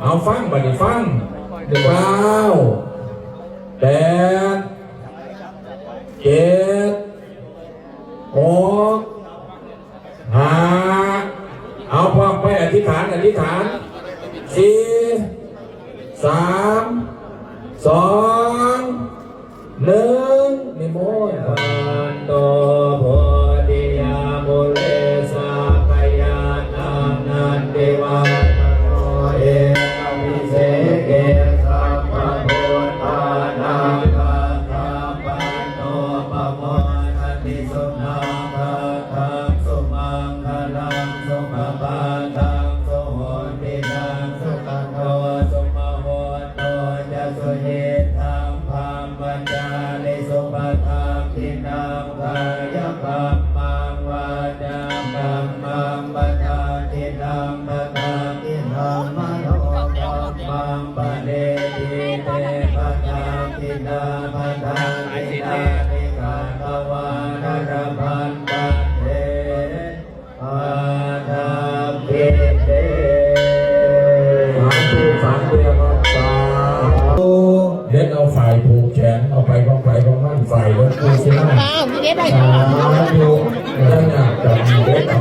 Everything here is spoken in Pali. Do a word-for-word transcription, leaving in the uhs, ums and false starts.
เอาฟังบัดนี้ฟัง เก้า แปด เจ็ด หก ห้า เอาพร้อมไปอธิษฐาน อธิษฐาน สี่ สาม สอง หนึ่ง นิมนต์ Jayanto bodhiyā mūle sakyānaṃ nandivaḍḍhano, evaṃ abhiseke sabbabuddhānaṃ aggappatto pamodati. Sunakkhattaṃ sumaṅgalaṃ supabhātaṃ suhuṭṭhitaṃ, sukhaṇo sumuhutto ca suyiṭṭhaṃ brahmacārisu. Padakkhiṇaṃ kāyakammaṃ vācākammaṃ padakkhiṇaṃ, padakkhiṇaṃ manokammaṃ paṇidhī te padakkhiṇā. Padakkhiṇāni katvāna labhantatthe padakkhiṇe. สาธุ สาธุครับ สาธุ เฮ็ดเอาฝ่ายผูกแขน เอาไปของไผของมัน ฝ่ายหลวงปู่ศิลา อ้าว พี่เดชไป สาธุ จะยากจะมีเฮ็ดเอา